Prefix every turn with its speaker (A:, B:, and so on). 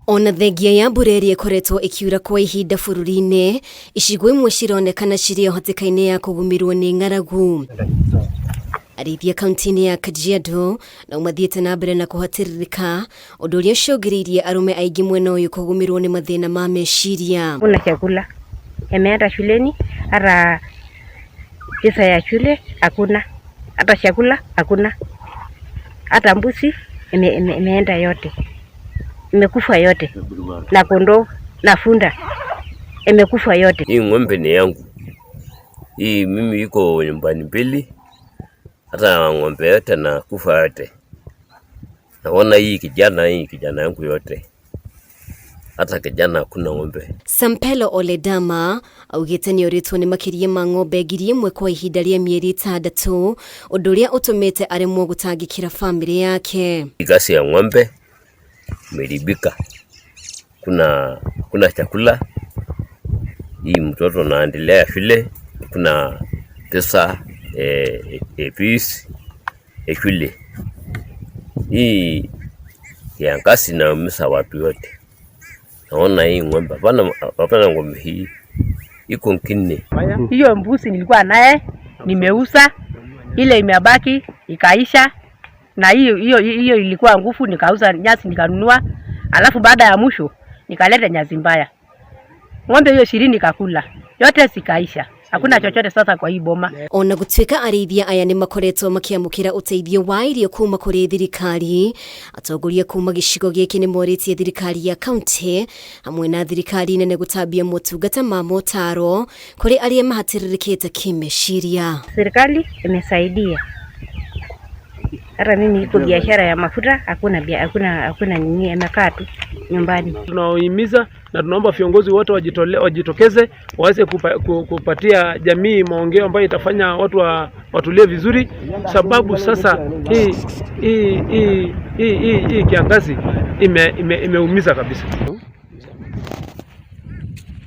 A: Ona thengia ya mbura ĩrĩa ĩkoretwo ĩkiura kwa ihinda bũrũri-inĩ, icigo imwe cironekana cirĩ o hatĩka-inĩ ya kũgũmĩrwo nĩ ng'aragu. Arĩithia kaunti-inĩ ya Kajiado nao mathiĩte na mbere na kũhatĩrĩrĩka, ũndũ ũrĩa ũcũngĩrĩirie arũme aingĩ mwena ũyũ kũgũmĩrwo nĩ mathĩna ma meciria.
B: Hakuna chakula, imeenda shuleni, hata pesa ya shule hakuna, hata chakula hakuna, hata mbuzi imeenda yote, imekufa yote, na kondoo na punda imekufa yote.
C: Hii ng'ombe ni yangu hii, mimi iko nyumbani mbili, hata ng'ombe yote na kufa yote. Naona hii kijana yangu yote, hata kijana hakuna ng'ombe.
A: Sampelo Oledama augĩte nĩ orĩtwo nĩ makĩria ma ng'ombe 1,000 kwa ihinda rĩa mĩeri 6, ũndũ ũrĩa ũtũmĩte aremwo gũtangĩkĩra bamĩrĩ yake.
C: Kazi ya ng'ombe imeharibika, kuna chakula hii, mtoto naendelea shule, kuna pesa fees ya shule. Hii kiangazi inaumiza watu yote. Naona hii ng'ombe hapana, hapana, ng'ombe hii iko ngine.
D: Hiyo mbuzi nilikuwa naye nimeuza, ile imebaki ikaisha, na hiyo hiyo hiyo ilikuwa nguvu, nikauza nyasi nikanunua, alafu baada ya mwisho nikaleta nyasi mbaya, ng'ombe hiyo 20 ikakula yote zikaisha, hakuna chochote sasa kwa hii boma.
A: Ona gũtuĩka arĩithia aya nĩ makoretwo makĩamũkĩra ũteithio wa irio kuma kũrĩ thirikari, atongoria kuma gĩcigo gĩkĩ nĩ morĩtie thirikari ya kaunti hamwe na thirikari nene gũtambia motungata ma motaro kũrĩ arĩa mahatĩrĩrĩkĩte kĩmeciria.
B: Serikali imesaidia, hata mimi iko biashara ya mafuta, hakuna nini, imekaa tu nyumbani.
E: Tunawahimiza na tunaomba viongozi wote wajitokeze waweze kupatia jamii maongeo ambayo itafanya watu watulie vizuri, sababu sasa hii kiangazi imeumiza kabisa.